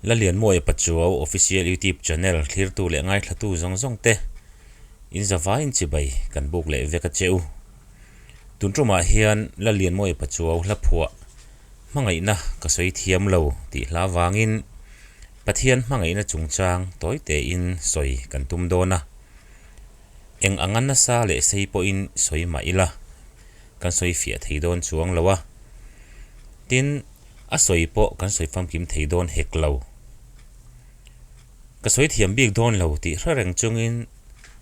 Lalianmawia Pachuau Official YouTube Channel thlirtu leh ngaithlatu zawng zawng te in zavaiin chibai kan buk leh vek a che u. Tun tumah hian Lalianmawia Pachuau hla phuah hmangaihna ka sawi thiam lo tih hla vangin Pathian hmangaihna chungchang tawi tein sawi kan tum dawn a. Eng anga nasa leh sei pawhin sawi mah ila kan sawi fiah thei dawn chuang lo a. Tin, a sawi pawh kan sawi famkim thei dawn hek lo. Ka sawi thiam bik dawn lo tih hre reng chungin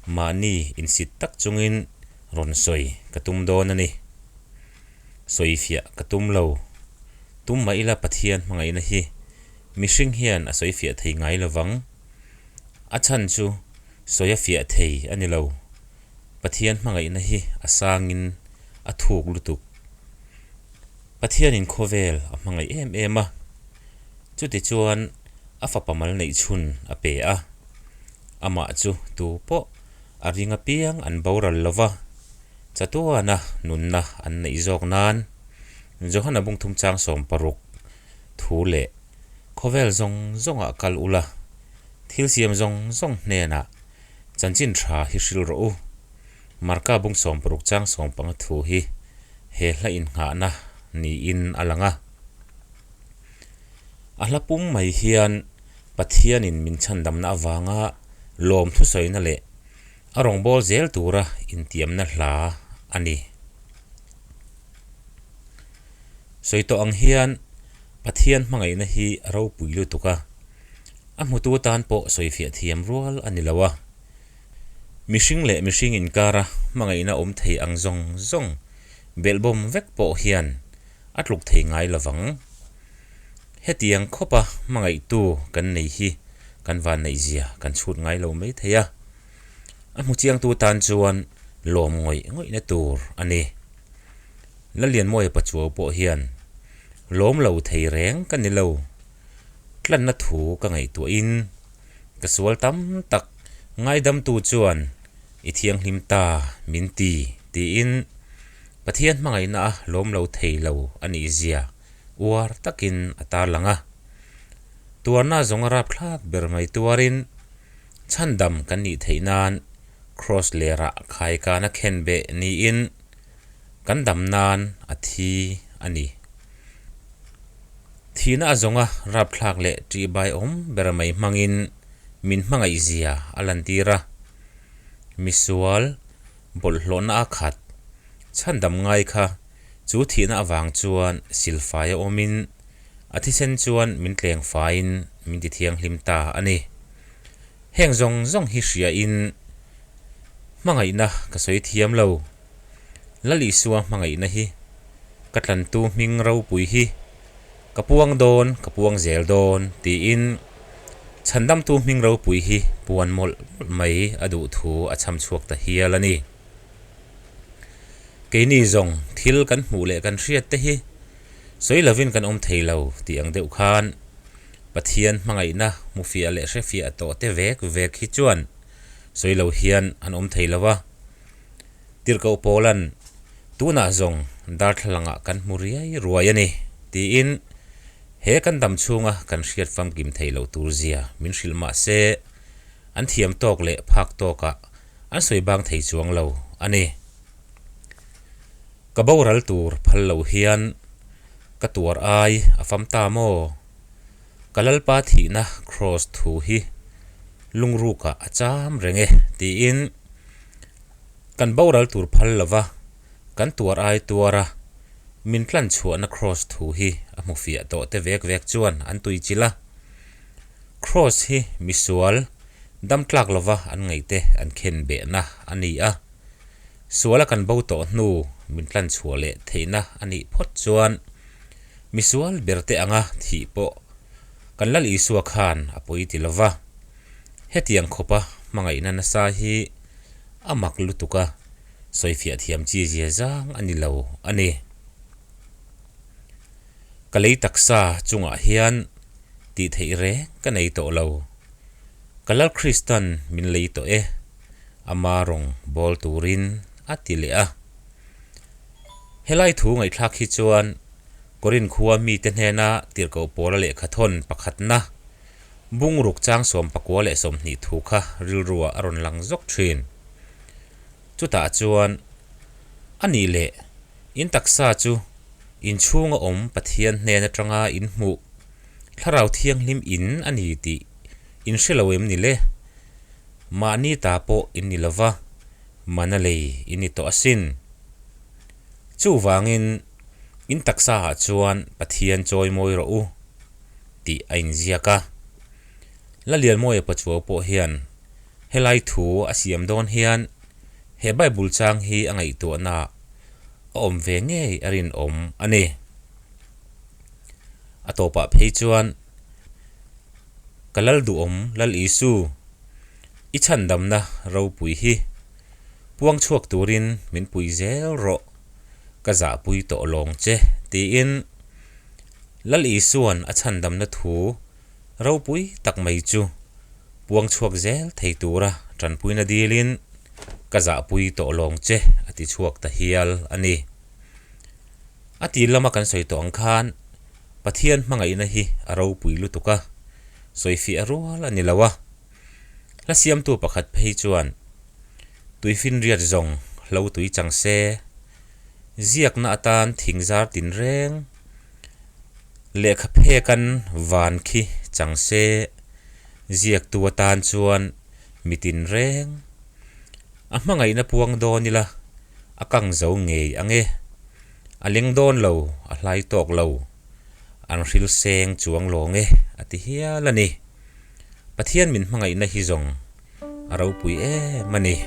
mahni insit tak chungin rawn sawi ka tum dawn a ni. Sawi fiah ka tum lo. Tum mah ila Pathian hmangaihna hi mihring hian a sawi fiah thei ngai lo vang. A chhan chu sawi a fiah thei a ni lo. Pathian hmangaihna hi a sangin a thuk lutuk. Pathianin khawvel a hmangaih em em a, chutichuan a fapa mal neih chhun a pe a. Amah chu tu pawh a ring apiang an boral lo va, chatuana nunna an neih zawk nan Johana bungthum chang 16 thu leh khawvel zawng zawngah kal ula, thil siam zawng zawng hnenah Chanchin tha hi hril rawh u. Marka bung 16 chang 15 thu hi he hla innghahna niin a lang a. A hla pum mai hian Pathianin min chhandamna avanga lawm thusawina leh a rawngbâwl zel tura intiamna hla a ni. Sawi tawh ang hian Pathian hmangaihna hi a ropui lutuk a. A hmutu tan pawh sawifiah thiam rual a ni lo a. Mihring leh mihring inkara hmangaihna awm thei ang zawng zawng belhbawm vek pawh hian a tluk thei ngai lo vang. Hetiang khawpa hmangaihtu kan nei hi kan vanneihzia kan chhut ngai lo mai thei a. A hmu chiangtu tan chuan lawm ngawih ngawihna tur a ni. Lalianmawia Pachuau pawh hian lawm lo thei reng ka ni lo. Tlanna thu ka ngaihtuahin ka sual tam tak ngaidamtu chuan i thianghlim ta min ti tiin Pathian hmangaihna a lawm lo thei lo a nih zia uar takin a tarlang a. Tuarna zawnga rapthlak ber mai tuarin chhandam kan nih theih nan Kraws lerah khaikana khenbeh niin kan dam nan a thi a ni. Thihna a zawnga rapthlak leh ṭihbai awm ber mai hmangin min hmangaihzia a lantir a. Misual bawlhhlawhna a khat chhandam ngai kha chu thihna avang chuan silfai a awmin a thisen chuan min tleng faiin min ti thianghlim ta a ni. Heng zawng zawng hi hriain hmangaihna ka sawi thiam lo. Lal Isua hmangaihna hi ka tlantu hming ropui hi ka puang dawn, ka puang zel dawn tiin chhandamtu hming ropui hi puan mawlh mawlh mai a duh thu a chham chhuak ta hial a ni. Keini zawng thil kan hmuh leh kan hriat te hi sawi lovin kan awm thei lo tih ang deuh khan Pathian hmangaihna hmufiah leh hrefiah tawh te vek vek hi chuan sawi lo hian an awm thei lo a. Tirhkoh Paula'n, Tunah zawng darthlalangah kan hmu riai ruai a ni, tiin he kan dam chhunga kan hriat famkim thei loh tur zia min hrilh mah se, an thiam tawk leh phak tawkah an sawi bang thei chuang lo a ni. Ka boral tur phal lo hian ka tuar ai a fam ta maw? Ka Lalpa thihna Kraws thu hi lungrukah a cham reng e, tiin kan boral tur phal lova kan tuar ai tuara min tlan chhuahna Kraws thu hi a hmu fiah tawh te vek vek chuan an tui chilh a. Kraws hi misual dam tlak lova an ngaihte an khen behna a ni a. Suala kan bo tawh hnu min tlan chhuah leh theihna a nih phawt chuan Misual berte anga thih pawh kan Lal Isua khan a pawi ti lova, hetiang khawpa hmangaihna nasa hi a mak lutuk a, sawifiah thiam chi zia zang a ni lo a ni. Ka lei taksa chungah hian tih theih reng ka nei tawh lo. Ka Lal Kristan min lei tawh e, ama rawng bawl turin a ti leh a. Helai thu ngaihthlak hi chuan Korin khua mite hnena tirhkoh pawla lehkha thawn pakhatna. Bungruk chang 19 leh 20 thu kha rilruah a rawn lang zawk thin. Chutah chuan, A nih leh, in taksa chu inchhunga awm Pathian hnen atanga in hmuh Thlarau Thianghlim in a ni tih in hre lo em ni le? Mahni ta pawh in ni lova, mana lei in ni tawh asin. Chuvangin, in taksaah chuan Pathian chawi mawi rawh u tih a inziak a. Lalianmawia Pachuau pawh hian helai thu a siam dawn hian he Bible chang hi a ngaihtuahnaah a awm ve ngei a rinawm a ni. A tawpah phei chuan Ka lal duhawm Lal Isu, i chhandamna ropui hi puang chhuak turin min pui zel rawh, ka zahpui tawh lawng che tiin Lal Isua'n a chhandamna thu ropui tak mai chu puang chhuak zel thei tura tanpuina dilin ka zahpui tawh lawng che a ti chhuak ta hial a ni. A tir lama kan sawi tawh ang khan Pathian hmangaihna hi a ropui lutuk a, sawifiah rual a ni lo a. Hla siamtu pakhat phei chuan, Tuifinriat zawng hlo tui chang se, ziakna atan thing zar tinreng, lehkha phekan van khi chang se, ziaktu atan chuan mi tinreng. A hmangaihna puang dawn ila, a kang zo ngei ang e. A leng dawn lo, a hlai tawk lo. An hril seng chuang lawng e, a ti hial a ni. Pathian min hmangaihna hi zawng a ropui em a ni.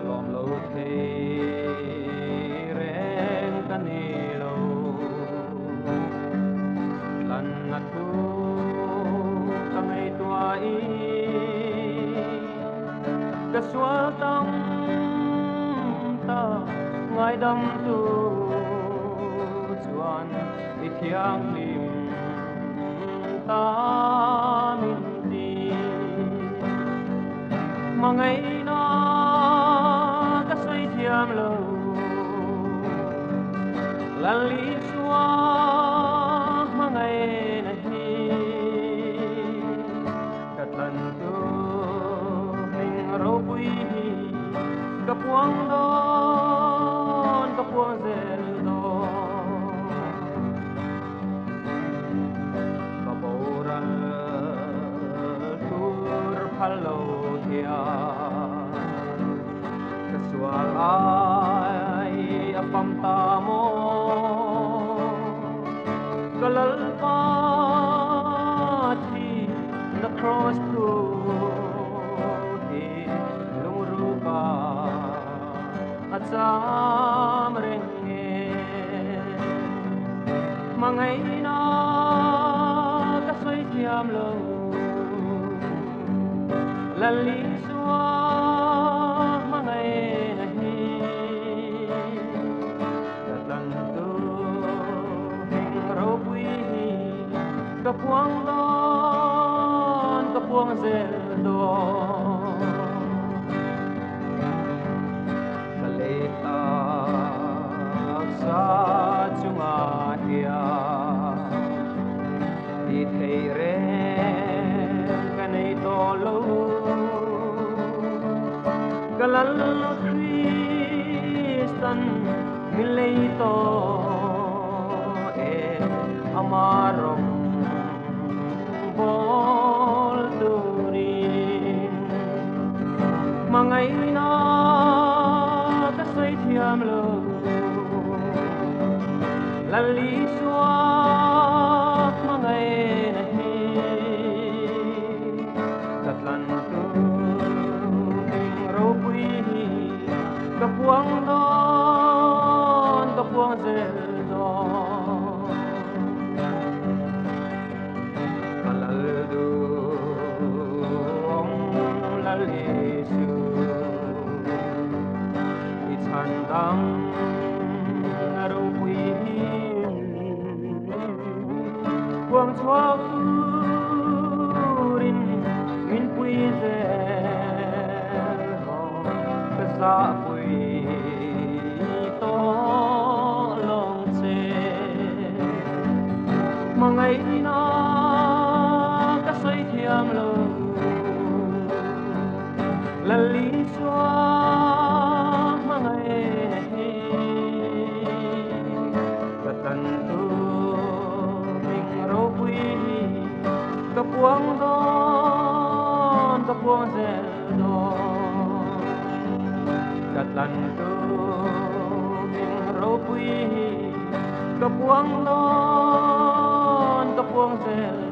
Lawm lo thei reng ka ni lo, tlanna thu ka ngaihtuah i, ka sual tam ta ngaidam tu chuan i thianghlim ta min ti. Hmangaihna ka sawi thiam lo, Lal Isua hmangaihna hi ka tlan tu hming ropui hi ka puang dawn, ka puang zel dawn. Ka boral tur phal lo thian, ka sual ai a fam ta maw? Ka Lalpa thi na cross thu hi lungruka a cham reng nge? Hmangaihna ka sawi thiam lo, Lal Isua hmangaihna hi ka tlan tu hming ropui hi ka puang dawn, ka puang zel dawn. Ka lei tak sa chungah hian ti thei reng ka nei tawh lo. Ka Lal Kristan min lei tawh e, ama rawng bawl turin hmangaihna ka sawi thiam lo. Lal Isua hmangaihna hi ka tlan tur hming ropui hi ka puang dawn, ka puang zel dawn. Ka lal duhawm Lal Isu, i chhan dang a ropui hi. Puang chhuak turin min pui zel haw. Hmangaihna ka sawi thiam lo. Lal Isua hmangaihna hi ka tlantu hming ropui hi ka puang dawn, ka puang zel dawn. Ka tlantu hming ropui hi ka puang dawn, ka puang zel.